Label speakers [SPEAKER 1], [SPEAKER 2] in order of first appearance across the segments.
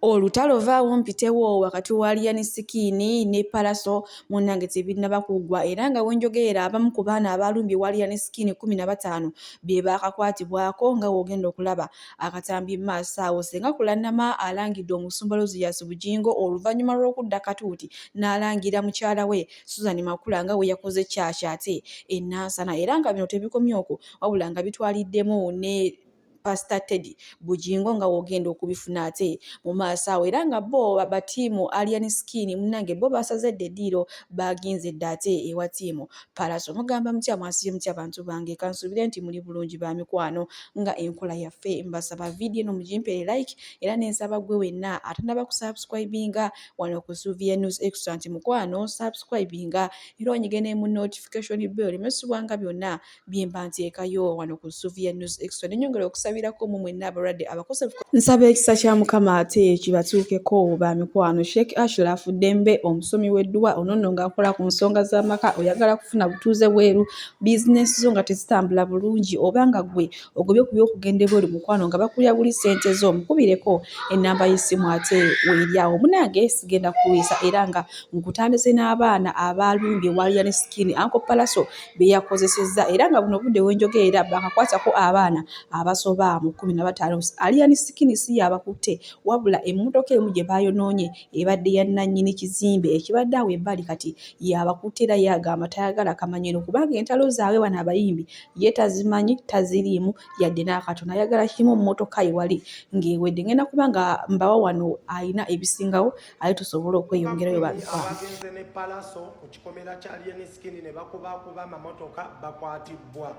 [SPEAKER 1] Olutalo vaawo mpitewo wakati wa Alien Skin ne Pallaso munnange tebinnaba kuggwa era nga we njogerera abamu ku baana abaalumbye ewa Alien Skin 15 be baakakwatibwako nga w'ogenda okulaba akatambi mu maaso awo. Ssenga Kulanama alangidde Omusumba Lozius Bugingo oluvannyuma lw'okudda katuuti n'alangira mukyala we Susan Makula nga bwe yakoze kyaki ate e Nansana era nga bino tebikomye okwo wabula nga bitwaliddemu ne Pasita Teddy Bugingo nga w'ogenda okubifuna ate mu maaso awo era nga bo ba ttiimu Alien Skin munnange bo basaze dda eddiiro baaginze dda ate ewa ttiimu Pallaso. Mugamba mutya mwasiibye mutya bantu bange kansuubire nti muli bulungi ba mikwano nga enkola yaffe mbasaba vidiyo eno mugimpeere like era ne nsaba ggwe wenna atannaba kusubscribinga wano ku Sylvia News Extra nti mukwano subscribinga era onyige ne mu notification bell oleme subwanga byonna byemba nteekayo wano ku Sylvia News Extra ne nyongera okusabirako mu mwenna abalwadde abakosefu. Nsaba ekisa kya Mukama ate kibatuukeko ba mikwano. Sheikh Ashraf Ddembe omusomi w'edduwa ono nno ng'akola ku nsonga z'amaka, oyagala kufuna butuuze bweru, bizinensi zo nga tezitambula bulungi oba nga ggwe ogobye ku by'okugenda ebweru mukwano nga bakulya buli ssente zo, mukubireko ennamba y'essimu ate weeri awo. Munnange sigenda kukulwisa era nga nkutandise n'abaana abaalumbye Alien Skin Uncle Pallaso bye yakozesezza era nga buno obudde we njogerera baakakwatako abaana abasoba mu 15. Alien Skin si y'abakutte wabula emmotoka emu gye baayonoonye ebadde ya nnannyini kizimbe ekibadde awo ebbali kati y'abakutte era ye agamba tayagala kamanyiiro kubanga entalo zaabwe bano abayimbi ye tazimanyi taziriimu yadde n'akatono ayagala kimu mmotoka ye wali ng'ewedde. Ngenda kuba nga mbawa wano alina ebisingawo ate tusobole okweyongerayo ba mikwano.
[SPEAKER 2] Abagenze ne Pallaso ku kikomera kya Alien Skin ne bakubakuba amamotoka bakwatibbwa.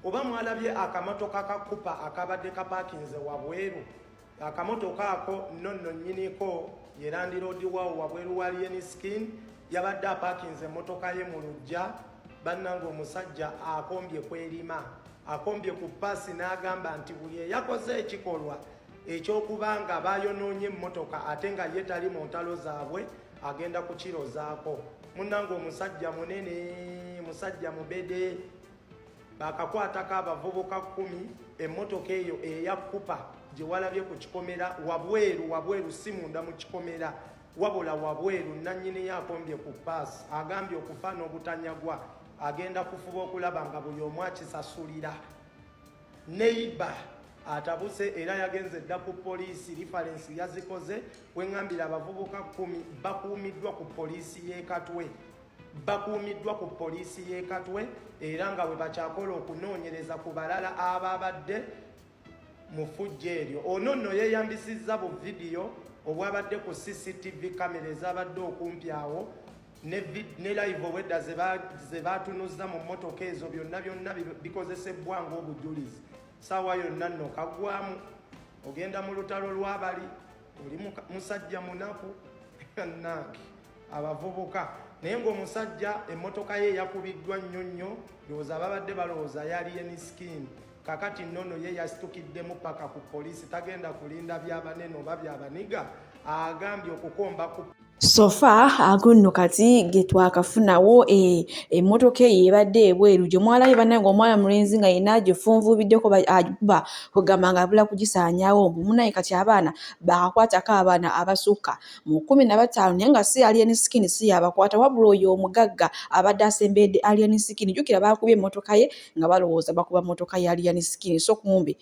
[SPEAKER 2] Oba mwalabye akamotoka ka Cooper akabadde kapaakinze wabweru? Akamotoka ako nno nno nnyiniko ye landiroodi waawo wabweru wa Alien Skin yabadde apaakinze emmotoka ye mu luggya. Bannange omusajja akombye kwerima, akombye ku ppaasi n'agamba nti buli eyakoze ekikolwa eky'okuba nga bayonoonye emmotoka ate nga ye tali mu ntalo zaabwe agenda kukirozaako. Munnange omusajja munene, musajja mubede. Baakakwatako abavubuka 10 emmotoka eyo eya Cooper gye walabye ku kikomera wabweru, wabweru si munda mu kikomera wabula wabweru. Nnannyini yo akombye ku ppaasi agambye okufa n'obutanyagwa agenda kufuba okulaba nga buli omu akisasulira. Neighbor atabuse era yagenze dda ku poliisi, reference yazikoze. Weŋŋambira abavubuka 10 bakuumiddwa ku poliisi y'e Katwe, bakuumiddwa ku poliisi y'e Katwe era nga bwe bakyakola okunoonyereza ku balala ababadde mu ffujjo eryo. Ono nno yeeyambisizza bu vidiyo obwabadde ku CCTV kamera ezabadde okumpi awo ne live obwedda ze baatunuzza mu mmotoka ezo byonna byonna bikozesebbwa ng'obujulizi. Ssaawa yonna nno kaggwamu ogenda mu lutalo lw'abali oli musajja munaku nange abavubuka naye ng'omusajja emmotoka ye yakubiddwa nnyo nnyo ndowooza babadde balowooza ya Alien Skin. Kakati nnono ye yasitukiddemu paka ku poliisi tagenda kulinda byabanene oba byabaniga agambye okukomba ku
[SPEAKER 1] So far ago nno kati ge twakafunawo emmotoka eyo ebadde ebweru gye mwalabye bannange omwana mulenzi nga yenna agifunvuubiddeko agikuba kwegamba nga abula kugisaanyaawo mbu munnaye kati abaana baakakwatako abaana abasukka mu 15 naye nga si Alien Skin si y'abakwata wabula oyo omugagga abadde asemberedde Alien Skin. Jjukira baakubye emmotoka ye nga balowooza bakuba mmotoka ya Alien Skin so kumbe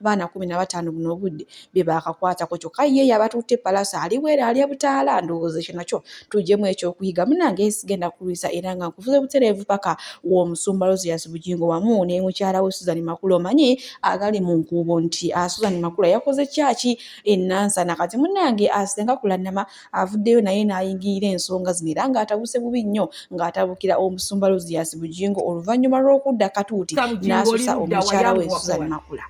[SPEAKER 1] baana 15 buno obudde be baakakwatako kyokka ye yabatutte Pallaso ali bweru alya butaala. Ndowooza ekyo nakyo tuggyemu ekyokuyiga. Munnange sigenda kulwisa era nga nkuvuze butereevu paka w'omusumba Lozius Bugingo wamu ne mukyala we Susan Makula. Omanyi agali mu nkuubo nti Susan Makula yakoze kyaki e Nansana. Kati munnange Ssenga Kulanama avuddeyo naye n'ayingirira ensonga zino era ng'atabuse bubi nnyo ng'atabukira omusumba Lozius Bugingo oluvannyuma lw'okudda katuuti n'asusa omukyala we Susan Makula.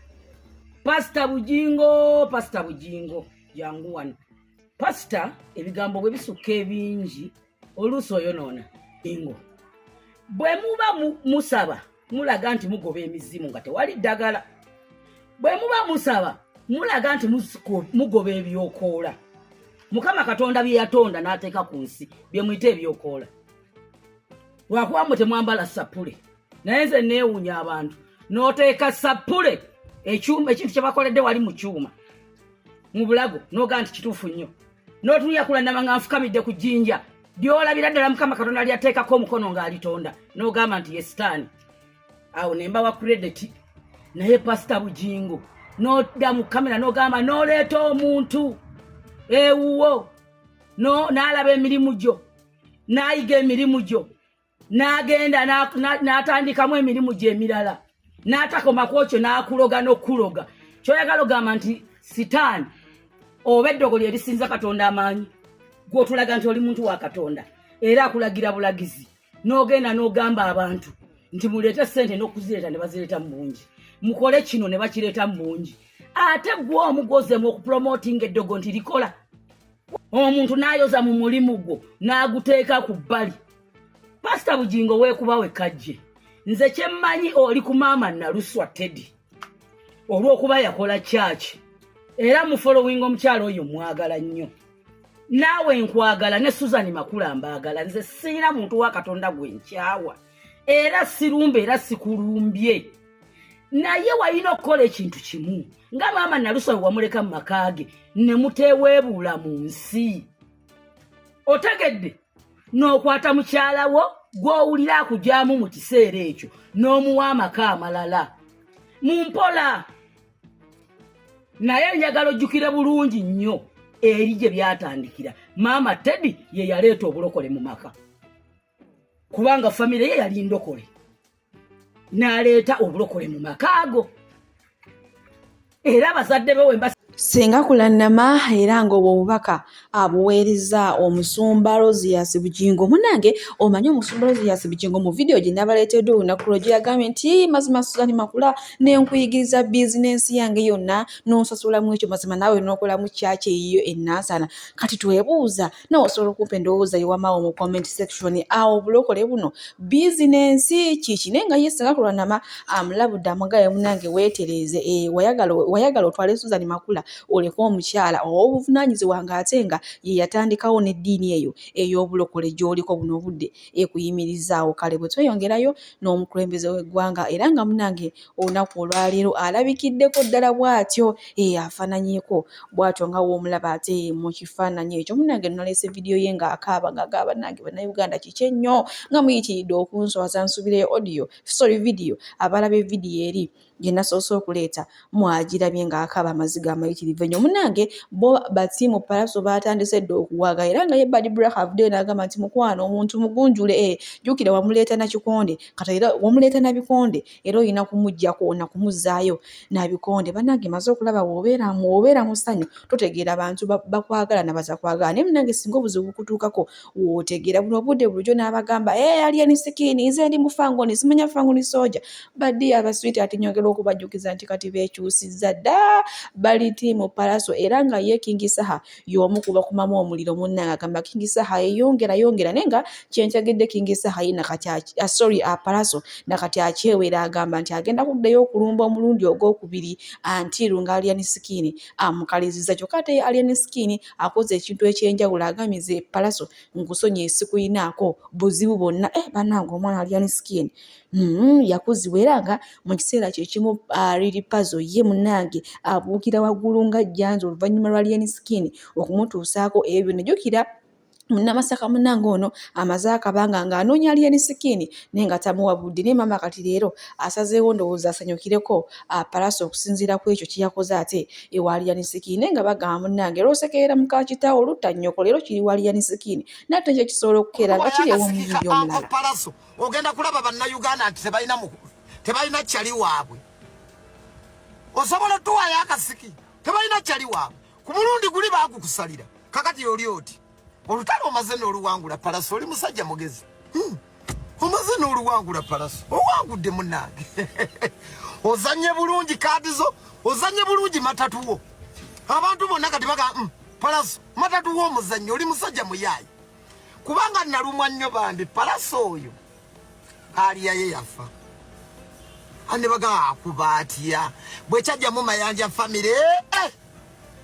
[SPEAKER 3] Pasita Bugingo, Pasita Bugingo, jangu wano. Pasita, ebigambo bwe bisukka ebingi oluusi oyonoona. Ingo bwe muba musaba mulaga nti mugoba emizimu nga tewali ddagala. Bwe muba musaba mulaga nti mugoba ebyokoola. Mukama Katonda bye yatonda n'ateeka ku nsi bye muyita ebyokoola. Lwakuba mmwe temwambala sappule, naye nze neewuunya abantu n'oteeka sappule ekyuma ekintu kye bakoledde wali mu kyuma. Mu bulago n'ogaa nti kituufu nnyo, n'otunulira Kulanama nga nfukamidde ku jjinja ly'olabira ddala Mukama Katonda lyateekako omukono ng'alitonda, n'ogamba nti ye Sitaani. Awo ne mbawa credit. Naye Pasita Bugingo, n'odda mu kamera n'ogamba n'oleeta omuntu ewuwo, n'alaba emirimu gyo, n'ayiga emirimu gyo, n'agenda n'atandikamu emirimu gye emirala, n'atakoma ku ekyo, n'akuloga n'okuloga. Kyoyagala ogamba nti Sitaani oba eddogo lye lisinza Katonda amaanyi? Gw'otulaga nti oli muntu wa Katonda era akulagira bulagizi, n'ogenda n'ogamba abantu nti muleete ssente, n'okuzireeta ne bazireeta mu bungi, mukole kino ne bakireeta mu bungi, ate gwe omu gwozemu okupromotinga eddogo nti likola, omuntu n'ayoza mu mulimu gwo n'aguteeka ku bbali. Pasita Bugingo, weekuba wekajje. Nze kyemmanyi, oli ku maama Naluswa Teddy olw'okuba yakola kyaki, era mufollowing omukyalo oyo, mwagala nnyo. Naawe nkwagala, ne Susan Makula mbaagala. Nze siina muntu wa Katonda gwe nkyawa, era sirumba era sikulumbye, naye walina okukola ekintu kimu nga maama Naluswa we wamuleka mu maka ge ne muteweebuula mu nsi, otegedde, n'okwata mukyala wo gw'owulira akugyamu mu kiseera ekyo n'omuwa amaka amalala mu mpola. Naye njagala ojjukire bulungi nnyo eri gye byatandikira. Maama Teddy ye yaleeta obulokole mu maka, kubanga famire ye yali ndokole, n'aleeta obulokole mu maka ago, era abazadde be wemba
[SPEAKER 1] Senga Kulanama, era ng'obwo obubaka abuweereza omusumba Rosius Bugingo. Munnange, omanyi omusumba Rosius Bugingo mu vidiyo gye nabaleetedde olunaku lwo, gye yagambye nti mazima Susan Makula ne nkuyigiriza bizinensi yange yonna n'onsasulamu ekyo, mazima naawe n'okolamu kyaki eyiyo e Nansana. Kati twebuuza, nawe osobola okumpa endowooza yewamaawo mu comment section, awo obulokole buno bizinensi kiki? Naye nga ye Senga Kulanama amulabudde, amugaye, munange weetereeze, wayagala otwale Susan Makula oleke omukyala ow'obuvunaanyizibwa, ng'ate nga ye yatandikawo n'eddiini eyo ey'obulokole gy'oliko buno obudde ekuyimirizaawo. Kale bwe tweyongerayo n'omukulembeze w'eggwanga, era nga munange olunaku olwaleero alabikiddeko ddala bw'atyo, afaananyeeko bw'atyo nga w'omulaba ate mu kifaananyi ekyo. Munange naleese vidiyo ye ng'akaaba, ng'agamba, "Bannange Bannayuganda, kiki ennyo nga muyitiridde okunswaza?" Nsuubireyo audio, sorry, video. Abalaba evidiyo eri gye nasoose okuleeta mwagirabye ng'akaaba amaziga amayitirivu ennyo. Munnange, bo batiimu Palaso baatandise dda okuwaga, era nga ye Bad Black avuddeyo n'agamba nti mukwano, omuntu mugunjule, jjukira wamuleeta na kikonde, kati era wamuleeta na bikonde, era olina kumuggyako na kumuzzaayo na bikonde. Bannange, maze okulaba w'obeera mu ssanyu totegeera bantu bakwagala na batakwagala, naye munnange singa obuzibu bukutuukako w'otegeera. Buno obudde bulijjo n'abagamba Alien Skin, nze ndi mufangoni, simanya fangoni soja baddi abaswiti. Ati nyongera okubajjukiza nti kati beekyusizza dda, bali tiimu Palaso, era nga ye King Saha y'omu ku bakumamu omuliro. Munnange agamba King Saha yeyongera yongera, naye nga kyentegedde King Saha ye nakati, sorry, Palaso nakati akyewera, agamba nti agenda kuddayo okulumba omulundi ogwokubiri until nga Alien Skin amukalizizza. Kyokka ate Alien Skin akoze ekintu ekyenjawulo, agambye nze Palaso nkusonyiye, sikuyinaako buzibu bwonna. Bannange, omwana Alien Skin yakuzibwa, era nga mu kiseera kye kimu Lil Pazo ye munnange abuukira waggulu nga jjanzi oluvannyuma lwa Alien Skin okumutuusaako ebyo. Nejjukira Munnamasaka munnange ono amaze akabanga ng'anoonya Alien Skin naye nga tamuwa budde, naye maama kati leero asazeewo, ndowooza asanyukireko Palaso okusinziira ku ekyo kye yakoze ate ewa Alien Skin. Naye nga bagamba munnange lw'osekerera muka kitaawo lutta nnyoko, leero kiri wa Alien Skin, nate ekyo kisobola okukeera nga kiri ew'omuyimbi omulala.
[SPEAKER 4] Palaso, ogenda kulaba Bannayuganda nti tebalina kyali waabwe. Osobola otuwaayo akasiki? Tebalina kyali waabwe. Ku mulundi guli baagukusalira, kakati oli oti olutalo omaze n'oluwangula. Palaso, oli musajja mugezi. Omaze n'oluwangula. Palaso, owangudde munnange, ozanye bulungi kaadi zo, ozanye bulungi matatuwo. Abantu bonna kati baga Palaso matatuwo omuzannyo, oli musajja muyaayi, kubanga nalumwa nnyo bambi Palaso oyo aliyaye yafa ane baga akuba atya bwekyajjamu Mayanja family,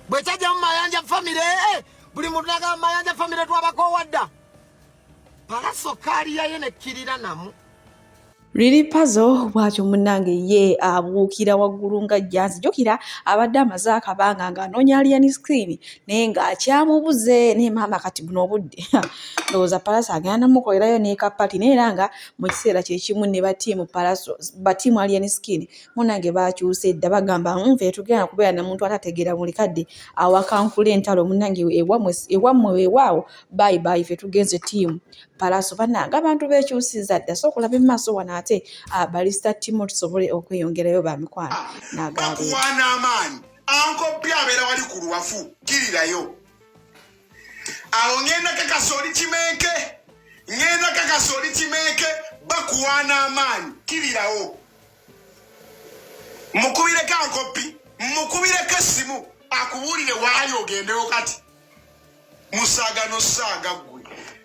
[SPEAKER 4] bwekyajjamu Mayanja family, buli muntu nagamba Mayanja family twabakoowa dda. Palaso kaaliyaye nekkirira namu.
[SPEAKER 1] Lili Pazo bw'atyo munnange ye abuukira waggulu nga jjanzi. Jjukira abadde amaze akabanga ng'anoonya Alien Skin naye ng'akyamubuze naye maama kati buno obudde ndowooza Pallaso agenda namukolerayo ne kapati naye era nga mu kiseera kye kimu ne batiimu Pallaso batiimu Alien Skin munnange baakyuse dda bagamba nfe tugenda kubeera na muntu atategeera buli kadde awakankula entalo munnange ewammwe weewaawo bye bye ffe tugenze ttiimu Pallaso bannange abantu beekyusiza dda so okulaba emmaaso wano ate ah, Barista Timo tusobole okweyongerayo ba mikwano
[SPEAKER 5] ah,
[SPEAKER 1] n'agaaleero.
[SPEAKER 5] Bakuwaana amaanyi anko pya abeera wali ku luwafu kirirayo awo ngenda kakasa oli kimenke ngenda kakasa oli kimenke bakuwaana amaanyi kirirawo mukubireko ankopi mukubireko essimu akubuulire waayo ogendewo kati musaaga nosaaga gwe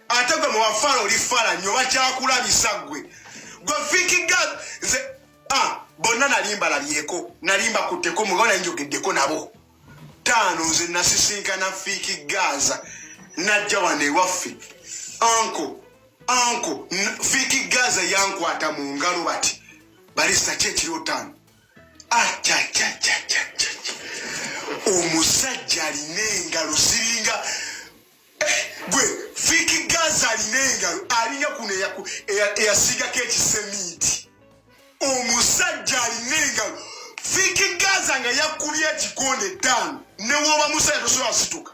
[SPEAKER 5] ate gwe muwafala oli fala nyo bakyakulabisa gwe gwe fikiga nze ah, bonna nalimba labyeko nalimba kutteko mugaba naye njogeddeko nabo taano nze nasisinkana fiiki gaza najja wano ewaffe anko anko fiiki gaza yankwata mu ngalo bati balisa ki ekiro taano omusajja alina engalo ziringa eh, gwe fiki gaza alina engalo alinga kuno eyasigako ekisemiiti omusajja alina engalo fiki gaza nga yakubye ekikonde ttaano newoba musajja tosobola situka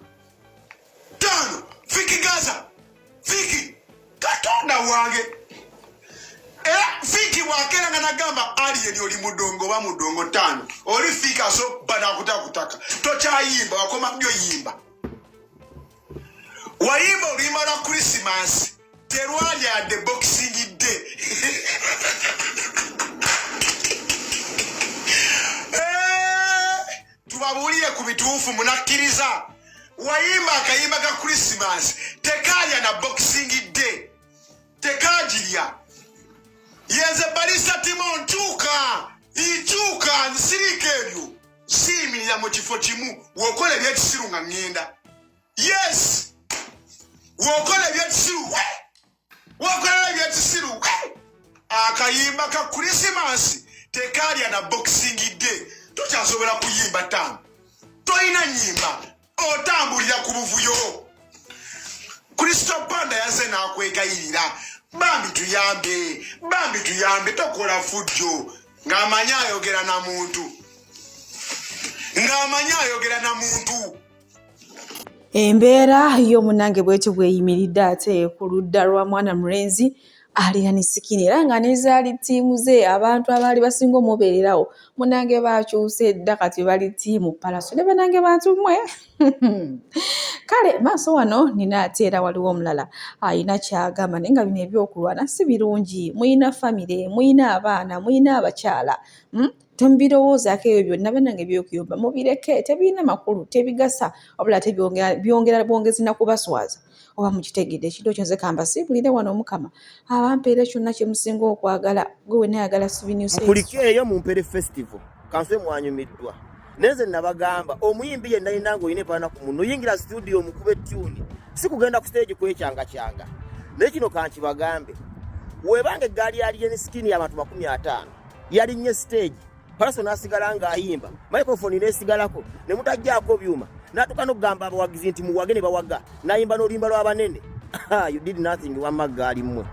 [SPEAKER 5] ttaano fiki gaza Fiki katonda wange era Fiki bwakera nga nagamba alien oli mudongo oba mudongo tano oli Fiki aso banakutakutaka tokyayimba wakoma byo yimba wayimba oluyimba lwa Christmas terwali yadde boxing day eh, tubabuulire ku bituufu munakkiriza wayimba akayimba ka krisimansi tekalya na boxing day tekagirya yenze balisa timo nkyuka nkyuka nsirika ebyo siyimirira mu kifo kimu wokola ebyekisiru nga ŋŋenda yes wokola ebyekisiru wakolera ebyekisiru akayimba ka krisimansi tekalya na boxing day tokyasobola kuyimba taano tolina nyimba otambulira ku buvuyo kristo panda yaze n'akwegayirira bambi tuyambe bambi tuyambe tokola fujjo ng'amanyi ayogera na muntu ng'amanyi ayogera na muntu
[SPEAKER 1] Embeera yo munnange bw'etyo bw'eyimiridde ate ku ludda lwa mwana mulenzi Alien Skin era nga n'ezaali ttiimu ze abantu abaali basinga omubeererawo munnange baakyuse dda kati bali ttiimu Pallaso ne bannange bantu mmwe kale maaso wano nina ate era waliwo omulala alina ky'agamba naye nga bino ebyokulwana si birungi muyina famire muyina abaana muyina abakyala hmm? Temubirowoozaako ebyo byonna banange ebyokuyomba mubireke tebirina makulu tebigasa wabula ate byongera bwongezi na kubaswaza oba mukitegedde ekintu ekyo nze kambasiibulire wano omukama abampeere kyonna kye musinga okwagala gwe wenna ayagala
[SPEAKER 6] Mukulike eyo mumpere festival kanfe mwanyumiddwa naye nze nabagamba omuyimbi yenna yina nga olina epaana ku munno oyingira studio omukube tune si kugenda ku stage kwekyangakyanga naye kino kankibagambe webanga eggaali ya Alien Skin y'abantu 50 yalinnye stage Pallaso n'asigala ng'ayimba microphone n'esigalako ne mutajjaako byuma n'atuuka n'okugamba abawagizi nti muwage ne bawaga n'ayimba n'oluyimba lw'abanene you did nothing wamma ggaali mmwe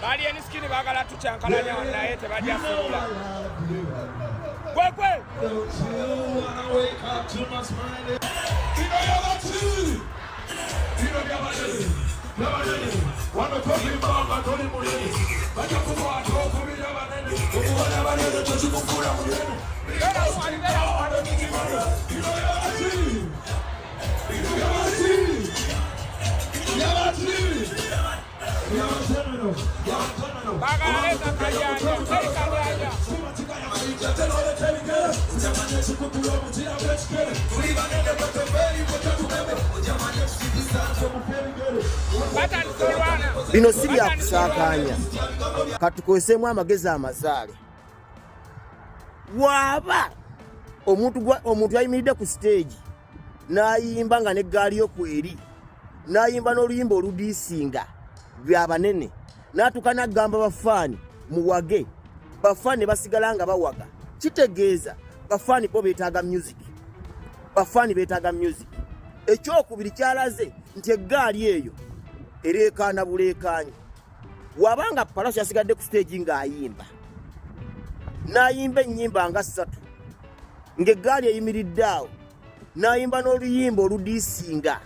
[SPEAKER 7] Bali enisikini bagala tukyankalanya naye tebajja sobola. Gwegwe. Bagala leta kayanja.
[SPEAKER 6] Bino si byakusaakaanya, katukozeemu amagezi amazaale. Waaba omuntu yayimiridde ku siteegi n'ayimba nga n'eggaali yo kweri, n'ayimba n'oluyimba oludiisinga byabanene, n'atuuka n'agamba bafaani muwage, bafaani ne basigala nga bawaga, kitegeeza bafaani bo beetaaga music, bafaani beetaaga music. Ekyokubiri kyalaze nti eggaali eyo ereekaana buleekaanyi. Wabanga Palaso yasigadde ku siteegi ng'ayimba, n'ayimba ennyimba nga ssatu ng'eggaali eyimiridde awo, n'ayimba n'oluyimba oludiisinga.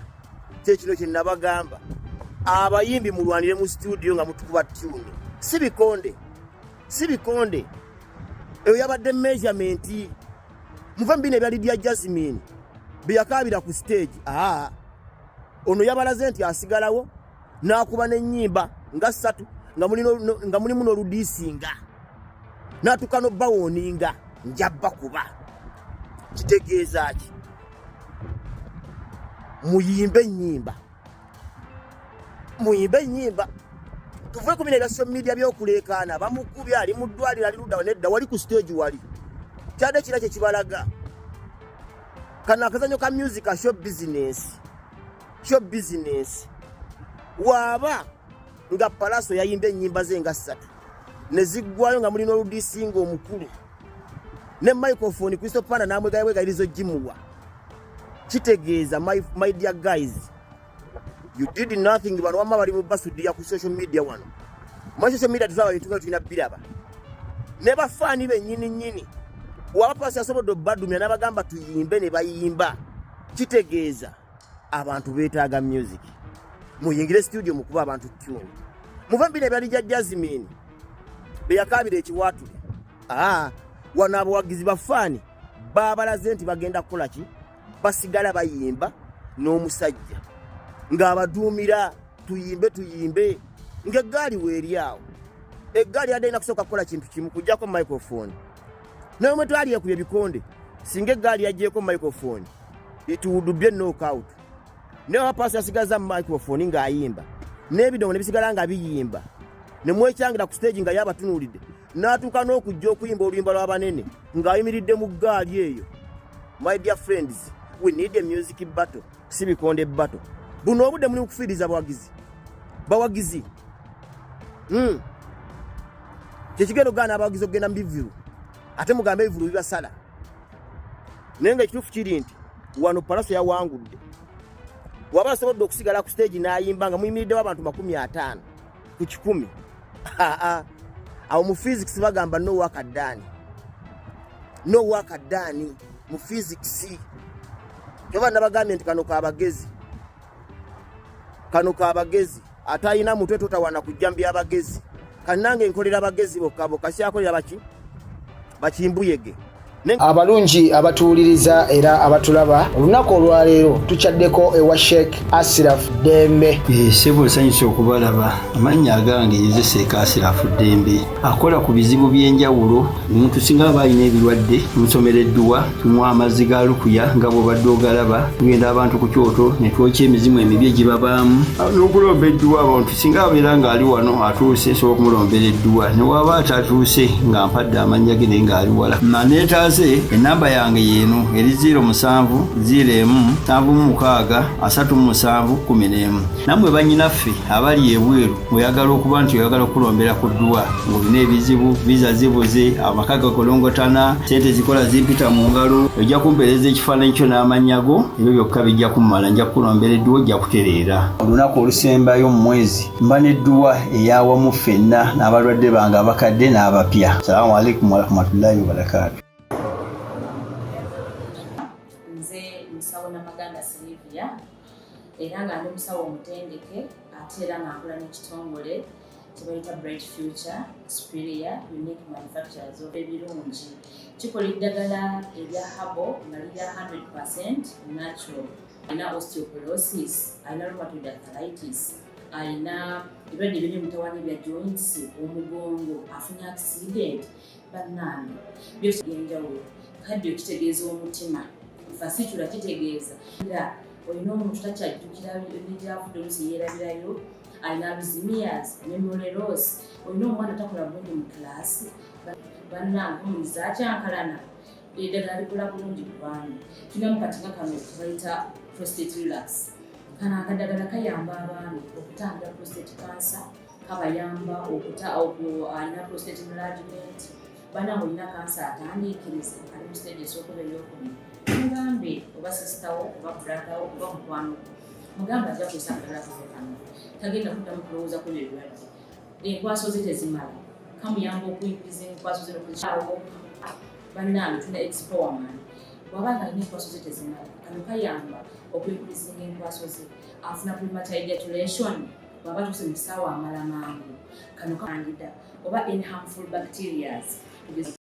[SPEAKER 6] Kyekino kye nabagamba, abayimbi mulwanire mu situdiyo nga mutukuba tune, si bikonde, si bikonde. Eyo yabadde measurement. Muve mu bino ebya Lydia Jasmine bye yakaabira ku stage. Aa, ono yabalaze nti asigalawo n'akuba n'ennyimba nga ssatu nga mulimu n'oludiisinga, n'atuuka n'obbawooninga njabba kuba kitegeeza ki? Muyimbe ennyimba, muyimbe ennyimba, tuve ku bino ebya social media by'okuleekaana, bamukubye, ali mu ddwaliro, ali ludda, nedda, wali ku stage, wali kyadde kira kye kibalaga. Kano akazanyo ka music, show business, show business. Waaba nga Palaso yayimbye ennyimba ze nga ssatu ne ziggwayo nga mulina oludiisinga omukulu ne microphone, Crystal Panda n'amwegayibwegayirizo gimuwa, kitegeeza my dear guys, you did nothing. Bano wamma bali mu basudiya ku social media wano. Mu social media tulaba bintu nga tulina biraba ne bafaani bennyini nnyini. Waba Palaso yasobodde obbadumya n'abagamba tuyimbe ne bayimba, kitegeeza abantu beetaaga music. Muyingire studio mukuba abantu tune, muve mu bino ebya Lydia Jasmine bye yakaabira ekiwaatule. Aa, wano abawagizi bafaani babalaze nti bagenda kukola ki? Basigala bayimba n'omusajja ng'abaduumira tuyimbe, tuyimbe, ng'eggaali weeri awo. Eggaali yadde erina kusooka kukola kintu kimu, kujjako microphone. Naye mwe twali ekubye ebikonde, singa eggaali yaggyeko microphone, it would be a knockout. Naye Palaso yasigaza microphone ng'ayimba n'ebidongo ne bisigala nga biyimba, ne mwekyangira ku stage nga yabatunuulidde, n'atuuka n'okujja okuyimba oluyimba lw'abanene ng'ayimiridde mu ggaali eyo. My dear friends, we need a music battle, si bikonde battle. Buno obudde muli kufiiriza bawagizi, bawagizi. Kyekigenda okugaana abawagizi okugenda mu bivvulu, ate mugambe ebivvulu bibasala. Naye nga ekituufu kiri nti wano Palaso yawangudde. Waba asobodde okusigala ku stage n'ayimba nga muyimiriddewo abantu 50 ku 100, aa, awo mu physics bagamba no work done, no work done mu physics. Kyova nabagambye nti kano kabagezi, kano kabagezi, ate alina mutwe totawana kujja mu byabagezi. Kannange nkolera bagezi bokka bokka, syakolera baki bakimbuyege.
[SPEAKER 8] Abalungi abatuwuliriza era abatulaba, olunaku olwaleero tukyaddeko ewa Sheikh Asiraf Ddembe.
[SPEAKER 9] Ssebo, nsanyusa okubalaba. Amannya agange nze Seeka Asirafu Ddembe, akola ku bizibu by'enjawulo. Omuntu singa aba alina ebirwadde, tumusomera edduwa, tumuwa amazzi ga lukuya nga bw'obadde ogalaba. Tugenda abantu ku kyoto ne twokya emizimu emibi egibabaamu n'okulomba edduwa. Abantu singa abeera ng'ali wano atuuse, nsobola okumulombera edduwa, ne waba atatuuse nga mpadde amannya ge naye ng'ali wala naneetaaze. Enamba yange yeeno eri 07 01 76 37 11. Nammwe bannyinaffe abali ebweru, oyagala okuba nti oyagala okulombera ku dduwa ng'olina ebizibu, visa zibuze, amaka gakolongotana, sente zikola zimpita mu ngalo, ojja kumpeereza ekifaananyi kyo n'amannya go, ebyo byokka bijja kummala, nja kukulombera edduwa, ojja kutereera. Olunaku olusembayo mu mwezi mba n'edduwa eyawamu ffenna n'abalwadde bange abakadde n'abapya. Salaamu alaikum warahmatullahi wabarakaatu.
[SPEAKER 10] Nze musawo Namaganda Silivia, era nga ndi musawo omutendeke, ate era nga nkola n'ekitongole kyebayita Bright Future Superior Unique Manufacturers of ebirungi. Kikola eddagala erya herbal nga lirya 100 natural. Alina osteoporosis, alina rheumatoid arthritis, alina ebirwadde ebiri emutawaanya ebya joints, omugongo, afunye accident, bannange, byose byenjawulo. Cardio kitegeeza omutima, vascular kitegeeza era olina omuntu takyajjukira negyavudde, oluusi yeerabirayo, alina Alzheimer's, memory loss, olina omwana takola bulungi mu kilaasi. Bannange, hormones zakyankalana, eddagala likola bulungi ku baami. Tulinamu kati nga kano kebayita prostate relax. Kano akadagala kayamba abaami okutangira prostate cancer, kabayamba okuta alina prostate enlargement. Bannange, olina kansa atandiikiriza, ali mu stage esooka oba eyokubiri, mugambe oba sister wo oba brother wo oba mukwano gwo, mugambe ajja kukozesa akadagala kaffe kano, tagenda kuddamu kulowooza ku ebyo ebirwadde. Enkwaso ze tezimala, kamuyamba okuyingiza enkwaso ze nokuzaawo. Bannange, tulina expowerman. Bw'aba nga alina enkwaso ze tezimala, kano kayamba okuyingizinga enkwaso ze, afuna premature ejaculation, bw'aba tuuse mu ssaawa amala mangu, kano candida oba any harmful bacterias.